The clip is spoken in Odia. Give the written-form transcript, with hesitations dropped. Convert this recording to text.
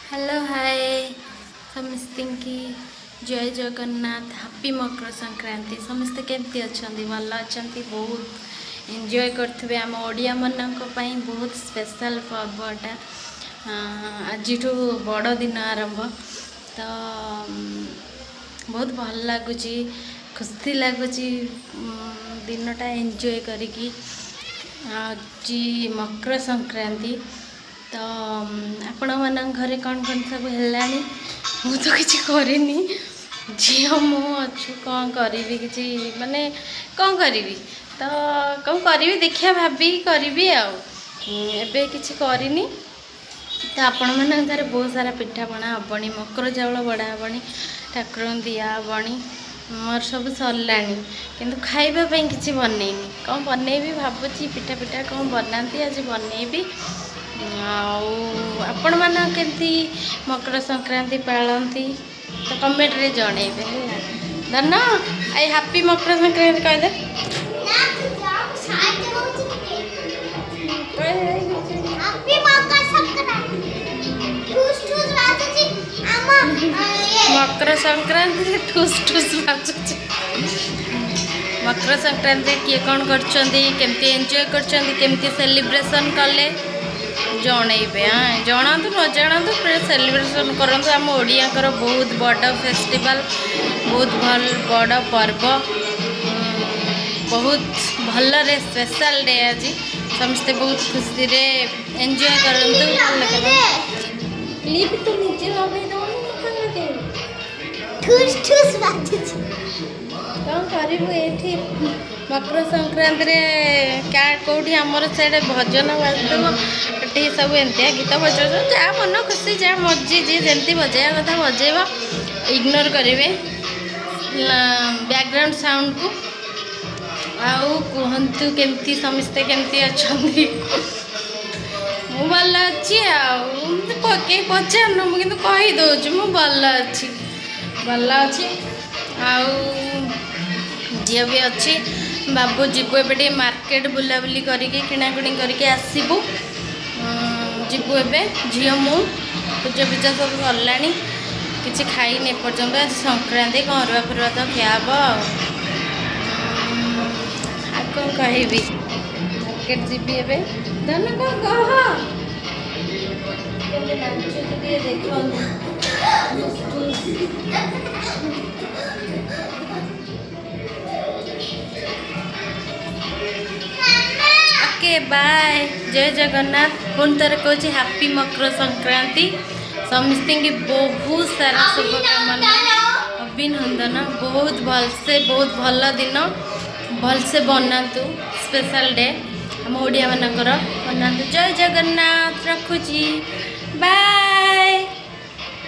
ହ୍ୟାଲୋ, ହାଏ ସମସ୍ତଙ୍କୁ, ଜୟ ଜଗନ୍ନାଥ। ହାପି ମକର ସଂକ୍ରାନ୍ତି। ସମସ୍ତେ କେମିତି ଅଛନ୍ତି? ଭଲ ଅଛନ୍ତି? ବହୁତ ଏନ୍ଜୟ କରୁଥିବେ। ଆମ ଓଡ଼ିଆମାନଙ୍କ ପାଇଁ ବହୁତ ସ୍ପେଶାଲ୍ ପର୍ବ ଏଟା। ଆଜିଠୁ ବଡ଼ ଦିନ ଆରମ୍ଭ। ତ ବହୁତ ଭଲ ଲାଗୁଛି, ଖୁସି ଲାଗୁଛି ଦିନଟା ଏନ୍ଜୟ କରିକି। ଆଜି ମକର ସଂକ୍ରାନ୍ତି। ତ ଆପଣମାନଙ୍କ ଘରେ କ'ଣ କ'ଣ ସବୁ ହେଲାଣି? ମୁଁ ତ କିଛି କରିନି। ଝିଅ ମୁଁ ଅଛୁ, କ'ଣ କରିବି କିଛି, ମାନେ କ'ଣ କରିବି ତ, କ'ଣ କରିବି ଦେଖିବା, ଭାବିକି କରିବି। ଆଉ ଏବେ କିଛି କରିନି। ତ ଆପଣମାନଙ୍କ ଘରେ ବହୁତ ସାରା ପିଠାପଣା ହେବଣି, ମକର ଚାଉଳ ବଢ଼ା ହେବଣି, ଠାକୁରଙ୍କୁ ଦିଆ ହେବଣି। ମୋର ସବୁ ସରିଲାଣି, କିନ୍ତୁ ଖାଇବା ପାଇଁ କିଛି ବନେଇନି। କ'ଣ ବନେଇବି ଭାବୁଛି। ପିଠା ପିଠା କ'ଣ ବନାନ୍ତି, ଆଜି ବନେଇବି। ଆଉ ଆପଣମାନ କେମିତି ମକର ସଂକ୍ରାନ୍ତି ପାଳନ୍ତି ତ କମେଣ୍ଟରେ ଜଣେଇବେ। ହେଲା ଧନ, I happy Makar Sankranti କହିଦେ। ନା, ତୁ ଯା, ମୁଁ ସାହାଯ୍ୟ ହଉଛି ଟିକେ। କହିଦେ। ହାପି ମକର ସଂକ୍ରାନ୍ତି। ଠୁସ୍ ଠୁସ୍ ବାଜୁଛି ଆମ ଇଏ। ମକର ସଂକ୍ରାନ୍ତିରେ ଠୁସ୍ ଠୁସ୍ ବାଜୁଛି। ମକର ସଂକ୍ରାନ୍ତି କିଏ କ'ଣ କରୁଛନ୍ତି, କେମିତି ଏନ୍ଜୟ କରୁଛନ୍ତି, କେମିତି ସେଲିବ୍ରେସନ୍ କଲେ ଜଣେଇବେ। ହଁ, ଜଣାନ୍ତୁ, ନ ଜଣାନ୍ତୁ, ସେଲିବ୍ରେସନ୍ କରନ୍ତୁ। ଆମ ଓଡ଼ିଆଙ୍କର ବହୁତ ବଡ଼ ଫେଷ୍ଟିଭାଲ୍, ବହୁତ ଭଲ ବଡ଼ ପର୍ବ। ବହୁତ ଭଲରେ ସ୍ପେଶାଲ୍ ଡେ ଆଜି। ସମସ୍ତେ ବହୁତ ଖୁସିରେ ଏନ୍ଜୟ କରନ୍ତୁ, ଭଲ କରନ୍ତୁ। କ୍ଲିପ୍ ତୁ ନିଜେ ଲଗେଇ ଦେଉନୁ, ମୁଁ କ'ଣ ଲଗେଇବି? ଠୁସ୍ ଠୁସ୍ ବାଜୁଛି। କ'ଣ କରିବୁ, ଏଇଠି ମକର ସଂକ୍ରାନ୍ତିରେ କେଉଁଠି ଆମର ସିଆଡ଼େ ଭଜନ ବାଜୁଥିବ, ଏଠି ସବୁ ଏମିତିଆ ଗୀତ ବଜାଉଛନ୍ତି। ଯାହା ମନ ଖୁସି, ଯାହା ମର୍ଜି, ଯିଏ ଯେମିତି ବଜେଇବା କଥା ବଜେଇବ। ଇଗ୍ନୋର କରିବେ ବ୍ୟାକଗ୍ରାଉଣ୍ଡ ସାଉଣ୍ଡକୁ। ଆଉ କୁହନ୍ତୁ, କେମିତି ସମସ୍ତେ କେମିତି ଅଛନ୍ତି? ମୁଁ ଭଲ ଅଛି। ଆଉ କେହି ପଚାରୁନ, ମୁଁ କିନ୍ତୁ କହିଦେଉଛି, ମୁଁ ଭଲ ଅଛି, ଭଲ ଅଛି। ଆଉ ଝିଅ ବି ଅଛି, ବାବୁ। ଯିବୁ ଏବେ ଟିକେ ମାର୍କେଟ, ବୁଲାବୁଲି କରିକି କିଣାକିଣି କରିକି ଆସିବୁ। ଯିବୁ ଏବେ ଝିଅ ମୁଁ। ପୂଜା ଫୂଜା ସବୁ ସରିଲାଣି, କିଛି ଖାଇନି ଏପର୍ଯ୍ୟନ୍ତ। ଆଜି ସଂକ୍ରାନ୍ତି, କ'ଣ ଅରୁଆ ଫରୁଆ ତ ଖିଆ ହେବ। ଆଉ ଆଉ କ'ଣ କହିବି? ମାର୍କେଟ ଯିବି ଏବେ। ଧନ, କ'ଣ କହ? କେମିତି ନାଚୁଛି ଟିକେ ଦେଖନ୍ତୁ। ଠୁସ୍ ଠୁସ୍। ଓକେ, ବାଏ, ଜୟ ଜଗନ୍ନାଥ। ପୁଣି ଥରେ କହୁଛି, ହାପି ମକର ସଂକ୍ରାନ୍ତି। ସମସ୍ତଙ୍କୁ ବହୁତ ସାରା ଶୁଭକାମନା, ଅଭିନନ୍ଦନ। ବହୁତ ଭଲସେ, ବହୁତ ଭଲ ଦିନ ଭଲସେ ବନାନ୍ତୁ। ସ୍ପେଶାଲ୍ ଡେ ଆମ ଓଡ଼ିଆମାନଙ୍କର, ବନାନ୍ତୁ। ଜୟ ଜଗନ୍ନାଥ, ରଖୁଛି, ବାଏ।